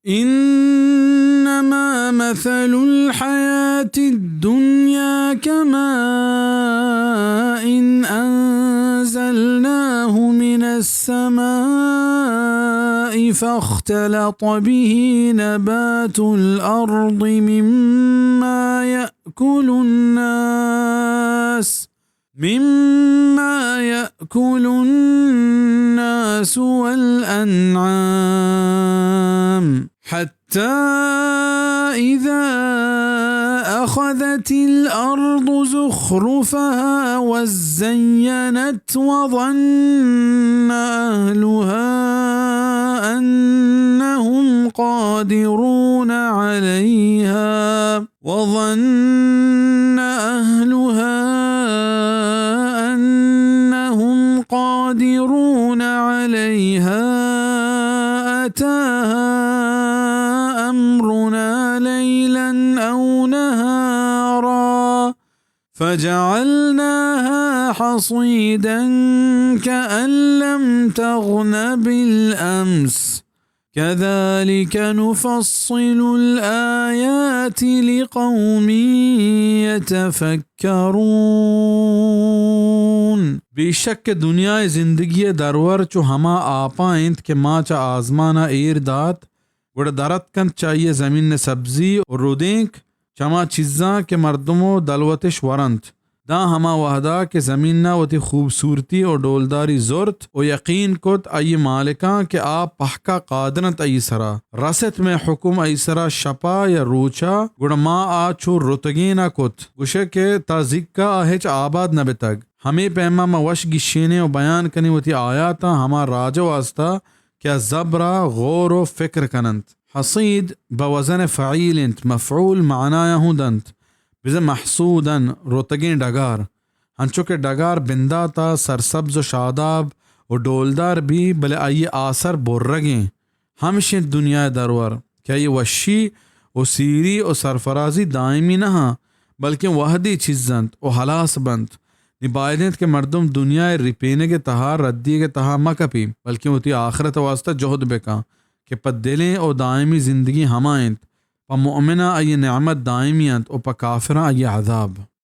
إنما مثل الحياة الدنيا كماء أنزلناه من السماء فاختلط به نبات الأرض مما يأكل الناس مما يأكل الناس والأنعام حتى إذا أخذت الأرض زخرفها وازينت وظن أهلها أنهم قادرون عليها وظن أهلها أنهم قادرون عليها أتاها أمرنا ليلا أو نهارا فجعلناها حصيدا كأن لم تغن بالأمس كذلك نفصل الآيات لقوم يتفكرون۔ بے شک کہ دنیا ءِ زندگی ءِ درور چو ہما آپاں انت کہ ما چہ آزمان ءَ ایر دات، گڑا در اتکنت چہ آئی ءَ زمین ءِ سبزی ءُ ردینک، چہ ہما چیزاں کہ مردم ءُ دلوتش ورنت۔ داں ہما وہدا کہ زمین ءَ وتی خوبصورتی ءُ ڈولداری زرت ءُ یقین کت آئی مالکاں کہ آ پہکا قادر انت آئی سرا۔ رست مئے حکم آئی سرا شپا یا روچا، گڑا ما آ چو رتگین ءَ کت۔ گوشئے کہ تا زیکا آ ہچ آباد نہ بتگ۔ ہمے پیما ما وش گیشینیں ءُ بیان کنیں وتی آیاتاں ہما راج ءِ واستا کہ آ زبرا غور ءُ فکر کننت۔ حصید بہ وزن فعیل انت، مفعول معنایا ہوں دنت۔ بزاں محصوداً، رتگیں ڈگار۔ انچو کہ ڈگار بنداتا سرسبز ءُ شاداب ءُ ڈولدار بی، بلے آئی آسر برگیں۔ ہمش انت دنیا ءِ درور کہ آئی وشی ءُ سیری ءُ سرفرازی دائمی نہ آں، بلکیں وہدی چیز انت ءُ ہلاس بنت۔ نی باید انت کہ مردم دنیا ءِ رپینگ ءِ تہا، ردیگ ءِ تہا مہ کپی، بلکیں وتی آخرت ءِ واستا جہد بکن کہ پہ دلیں ءُ دائمی زندگی ہما انت۔ پہ مؤمناں آئی نعمت دائمی انت ءُ پہ کافراں آئی عذاب۔